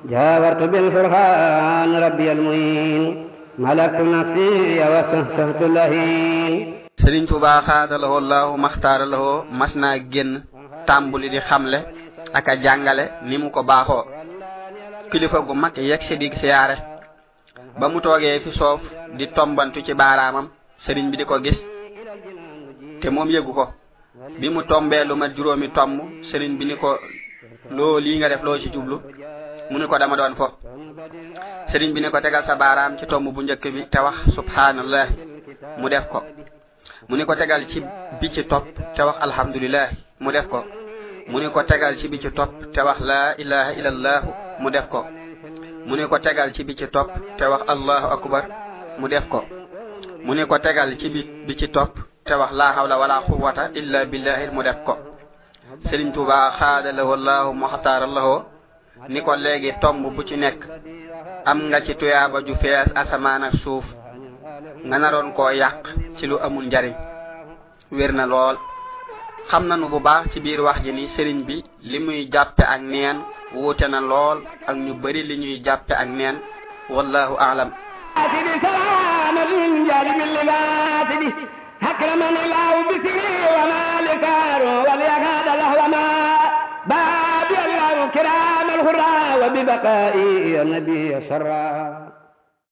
جاورت بالفرقان ربي المعين ملكت نفسي وسهسهت اللهين Sëriñ Tuubaa xaadalawoo Allaahu maxtaaralawoo mas naa génn tàmbuli di xamle ak a jàngale ni mu ko baaxoo kilifa gu mag yegg si di siyaare ba mu toogee fi soof di tombantu ci baaraamam sëriñ bi di ko gis te moom yëgu ko bi mu tombee lu mat juróomi tomb sëriñ bi ni ko loo lii nga def loo ci jublu mu ni ko dama doon fo sëriñ bi ni ko tegal sa baaraam ci tomb bu njëkk bi te wax subhanallah mu def ko mu ni ko tegal ci bi ci topp te wax alhamdulillah mu def ko mu ni ko tegal ci bi ci topp te wax la ilaha illallah mu def ko mu ni ko tegal ci bi ci topp te wax allahu akbar mu def ko mu ni ko tegal ci bi ci topp te wax la hawla wala quwwata illa billahi mu def ko Sëriñ Tuubaa xaadalahu Allahu muxtaarallahu ni ko léegi tomb bu ci nekk am nga ci tuyaaba ju fees asamaan ak suuf nga naroon koo yàq ci lu amul njariñ wér na lool xam nanu bu baax ci biir wax ji ni sëriñ bi li muy jàppe ak neen wuute na lool ak ñu bari li ñuy jàppe ak neen wallahu a'lam أكرمني الله بسري وما لكار وليكاد له وما باب الله كرام الغراء وببقائي النبي سرا